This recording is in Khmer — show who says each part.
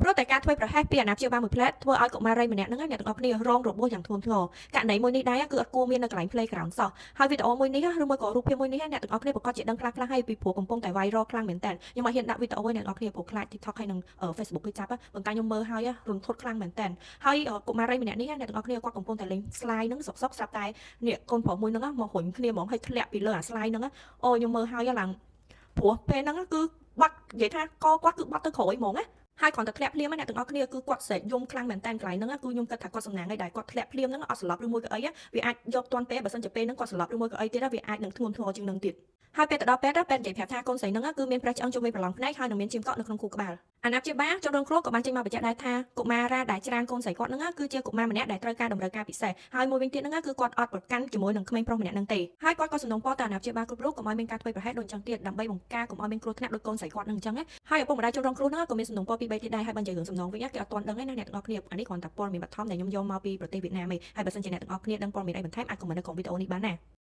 Speaker 1: ព្រោះតែការធ្វើប្រហែសពីអាណាព្យាបាលមួយផ្លែធ្វើឲ្យកុមារីម្នាក់ហ្នឹងអ្នកទាំងអស់គ្នារងរបួសយ៉ាងធ្ងន់ធ្ងរករណីមួយនេះដែរគឺអត់គួរមាននៅកន្លែង playground សោះហើយវីដេអូមួយនេះឬមួយក៏រូបភាពមួយនេះអ្នកទាំងអស់គ្នាប្រកាសជាដឹងខ្លះខ្លះហើយពីព្រោះកំពុងតែ viral ខ្លាំងមែនតើខ្ញុំអត់ហ៊ានដាក់វីដេអូឲ្យអ្នកទាំងអស់គ្នាព្រោះខ្លាច TikTok ហើយនិង Facebook គេចាប់ប៉ុន្តែខ្ញុំមើលហើយរន្ធត់ខ្លាំងមែនតើហើយកុមារីម្នាក់នេះអ្នកទាំងអស់គ្នាគាត់កំពុងតែលេង slide ហ្នឹងសុកសុកស្រាប់តែនេះកូនប្រុសមួយហ្នឹងមករុញគ្នាហ្មងហើយធ្លាក់ពីលើអា slide ហ្នឹងអូខ្ញុំមើលហើយឡើងព្រោះពេលហ្នឹងគឺបាត់និយាយថាកគាត់គឺបាត់ទៅក្រោយហ្មងណាហើយគ្រាន់តែធ្លាក់ភ្លាមអ្នកទាំងអស់គ្នាគឺគាត់ស្រែកយំខ្លាំងមែនតើកន្លែងហ្នឹងគឺខ្ញុំគិតថាគាត់សំណាងឯដែលគាត់ធ្លាក់ភ្លាមហ្នឹងអត់ស្លាប់ឬមួយក៏អីវាអាចយកទាន់ពេលបើសិនជាពេលហ្នឹងគាត់ស្លាប់ឬមួយក៏អីទៀតវាអាចនឹងធ្ងន់ធ្ងរជាងនឹងទៀតហើយពេលទៅដល់ពេទ្យពេទ្យនិយាយប្រាប់ថាកូនស្រីហ្នឹងគឺមានប្រេះឆ្អឹងជុំវិញប្រឡងភ្នែកហើយនឹងមានឈាមកក់នៅក្នុងខួរក្បាលអាណាព្យាបាលជនរងគ្រោះក៏បានចេញមកបញ្ជាក់ដែរថាកុមារាដែលច្រានកូនស្រីគាត់ហ្នឹងគឺជាកុមារម្នាក់ដែលត្រូវការតម្រូវការពិសេសហើយមួយវិញទៀតហ្នឹងគឺគាត់អត់ប្រកាន់ជាមួយនឹងក្មេងប្រុសម្នាក់ហ្នឹងទេហើយគាត់ក៏សំណូមពរទៅអាណាព្យាបាលគ្រប់រូបកុំឲ្យមានការធ្វើប្រហែសដូចអញ្ចឹងទៀតដើម្បីបង្ការកុំឲ្យមានគ្រោះថ្នាក់ដូចកូនស្រីគាត់ហ្នឹងអញ្ចឹងណាហើយឪពុកម្ដាយជនរងគ្រោះហ្នឹងក៏មានសំណូមពរពីរបីទៀតដែរហើយបើនិយាយរឿងសំណងវិញគេអត់ទាន់ដឹងទេណាអ្នកទាំងអស់គ្នាអានេះគ្រាន់តែព័ត៌មានបឋមដែលខ្ញុំយកមកពីប្រទេសវៀតណាមឯងហើយបើសិនជាអ្នកទាំងអស់គ្នាដឹងព័ត៌មានអីបន្ថែមអាច comment នៅក្នុងវីដេអូនេះបានណា។